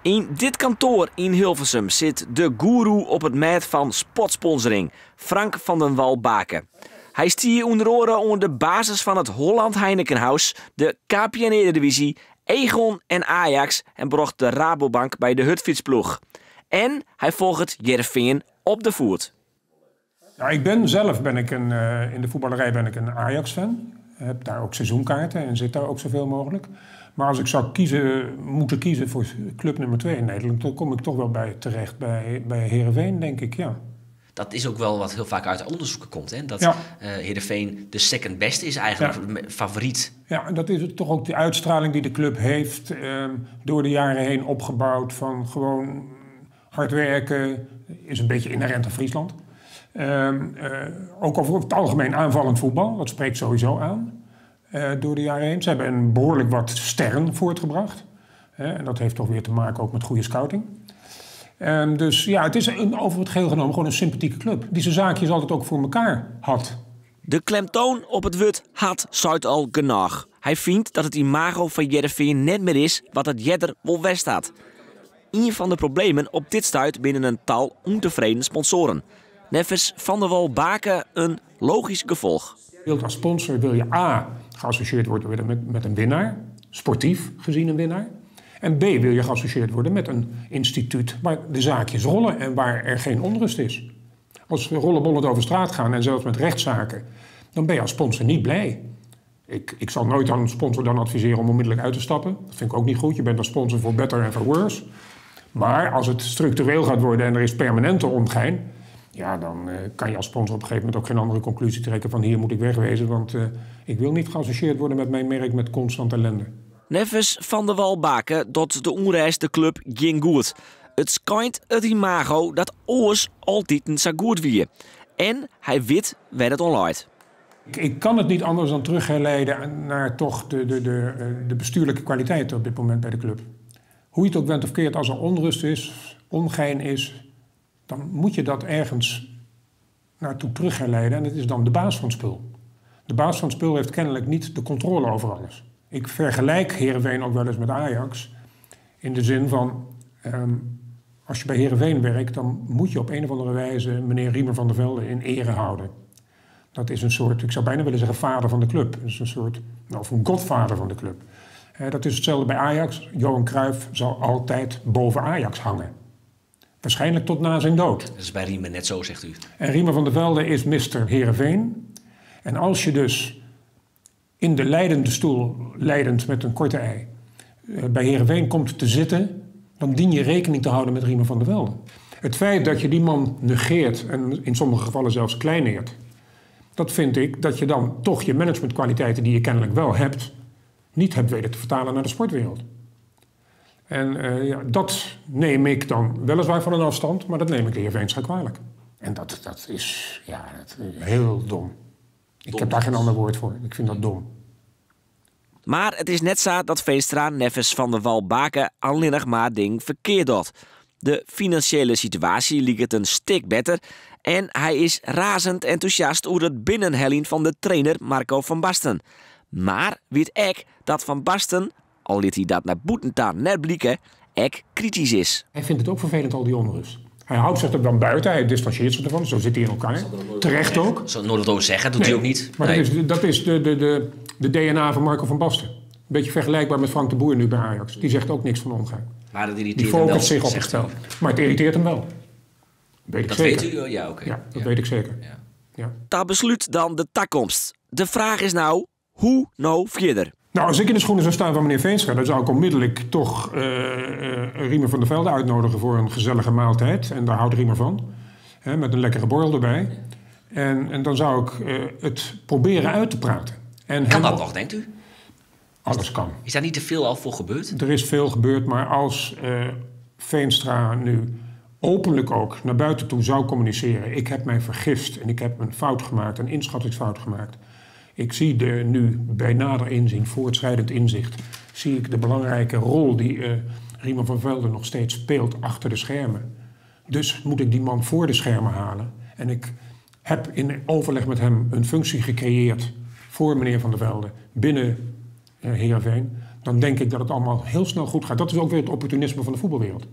Yn dit kantoar yn Hilversum sit de goeroe op it mêd fan sportsponsoring, Frank van den Wal Bake. Hy stie ûnder oare oan de basis fan it Holland Heineken House, de KPN Eredivisie, Aegon en Ajax en brocht de Rabobank by de hurdfytsploech. En hy folget Hearrenfean op de foet. Nou, ik ben zelf ben ik een, in de voetballerij ben ik een Ajax-fan. Heb daar ook seizoenkaarten en zit daar ook zoveel mogelijk. Maar als ik zou kiezen, moeten kiezen voor club nummer 2 in Nederland, dan kom ik toch wel bij, terecht bij Heerenveen, denk ik, ja. Dat is ook wel wat heel vaak uit onderzoeken komt. Hè? Dat ja. Heerenveen de second best is eigenlijk, ja. favoriet. Ja, en dat is toch ook de uitstraling die de club heeft door de jaren heen opgebouwd. Van gewoon hard werken, is een beetje inherent aan Friesland. Ook over het algemeen aanvallend voetbal, dat spreekt sowieso aan door de jaren heen. Ze hebben een behoorlijk wat sterren voortgebracht. En dat heeft toch weer te maken ook met goede scouting. Dus ja, het is over het geheel genomen gewoon een sympathieke club. Die zijn zaakjes altijd ook voor elkaar had. De klemtoon op it wurd 'hat' seit al genôch. Hy fynt dat it imago fan Hearrenfean net mear is wat it earder wol west hat. Ien fan de problemen op dit stuit binne in tal ûntefreden sponsoaren. Neffens Van der Wal Bake in logysk gefolch. Wilt als sponsor wil je A, geassocieerd worden met een winnaar, sportief gezien een winnaar. En B, wil je geassocieerd worden met een instituut waar de zaakjes rollen en waar er geen onrust is. Als we rollenbollend over straat gaan en zelfs met rechtszaken, dan ben je als sponsor niet blij. Ik zal nooit aan een sponsor dan adviseren om onmiddellijk uit te stappen. Dat vind ik ook niet goed. Je bent als sponsor voor better en voor worse. Maar als het structureel gaat worden en er is permanente ongein, ja, dan kan je als sponsor op een gegeven moment ook geen andere conclusie trekken van hier moet ik wegwezen, want ik wil niet geassocieerd worden met mijn merk met constant ellende. Neffens Van der Wal Bake docht de ûnrêst de klup gjin goed. It skeint it imago dat oars altiten sa goed wie. En hy wit wêr't it oan leit. Ik kan het niet anders dan terugherleiden naar toch de bestuurlijke kwaliteit op dit moment bij de club. Hoe je het ook went of keert, als er onrust is, ongein is, dan moet je dat ergens naartoe terugherleiden. En dat is dan de baas van het spul. De baas van het spul heeft kennelijk niet de controle over alles. Ik vergelijk Heerenveen ook wel eens met Ajax. In de zin van, als je bij Heerenveen werkt, dan moet je op een of andere wijze meneer Riemer van der Velde in ere houden. Dat is een soort, ik zou bijna willen zeggen, vader van de club. Dat is een soort, nou, of een godvader van de club. Dat is hetzelfde bij Ajax. Johan Cruijff zal altijd boven Ajax hangen. Waarschijnlijk tot na zijn dood. Dat is bij Riemer net zo, zegt u. En Riemer van der Velde is mister Heerenveen. En als je dus in de leidende stoel, leidend met een korte ei, bij Heerenveen komt te zitten, dan dien je rekening te houden met Riemer van der Velde. Het feit dat je die man negeert en in sommige gevallen zelfs kleineert, dat vind ik dat je dan toch je managementkwaliteiten die je kennelijk wel hebt, niet hebt weten te vertalen naar de sportwereld. En dat neem ik dan weliswaar van een afstand, maar dat neem ik de heer Veenstra kwalijk. En dat is, ja, dat is heel dom. Ik heb daar geen ander woord voor. Ik vind dat dom. Mar it is net sa dat Veenstra neffens Van der Wal Bake allinnich mar dingen ferkeard docht. De finansjele situaasje liket in stik better en hy is razend entûsjast oer it binnenheljen fan de trainer Marco van Basten. Mar wit ek dat Van Basten, al lit hy dat nei bûten ta net blike, ek kritysk is. Hy fynt it ek ferfelend, al dy ûnrêst. Hy hâldt sich der dan bûten, hy distânsjearret sich derfan, sa sit hy yn elkoar. Sal er noait Terecht zeggen. ook. Sal noait wat sizze, docht hy Nee, ek net. Maar Nee. dat is de DNA van Marco van Basten. Een beetje vergelijkbaar met Frank de Boer nu bij Ajax. Die zegt ook niks van ongein. Maar dat irriteert Die hem wel, focust zich op het zegt spel. u. Maar het irriteert hem wel. Weet ik Dat zeker. weet u? Ja, oké. Ja, dat Ja. weet ik zeker. Ja. Ja. Dat besluit dan de takomst. De fraach is no, hoe no fierder? Als ik in de schoenen zou staan van meneer Veenstra, dan zou ik onmiddellijk toch Riemer van der Velde uitnodigen voor een gezellige maaltijd. En daar houdt Riemer van. Hè, met een lekkere borrel erbij. En dan zou ik het proberen uit te praten. En Kan hem dat nog, denkt u? Alles kan. Is daar niet te veel al voor gebeurd? Er is veel gebeurd, maar als Veenstra nu openlijk ook naar buiten toe zou communiceren, ik heb mij vergist en ik heb een fout gemaakt, een inschattingsfout gemaakt. Ik zie de nu bij nader inzien, voortschrijdend inzicht, zie ik de belangrijke rol die Riemer van Velde nog steeds speelt achter de schermen. Dus moet ik die man voor de schermen halen. En ik heb in overleg met hem een functie gecreëerd voor meneer Van der Velde binnen Heerenveen. dan denk ik dat het allemaal heel snel goed gaat. Dat is ook weer het opportunisme van de voetbalwereld.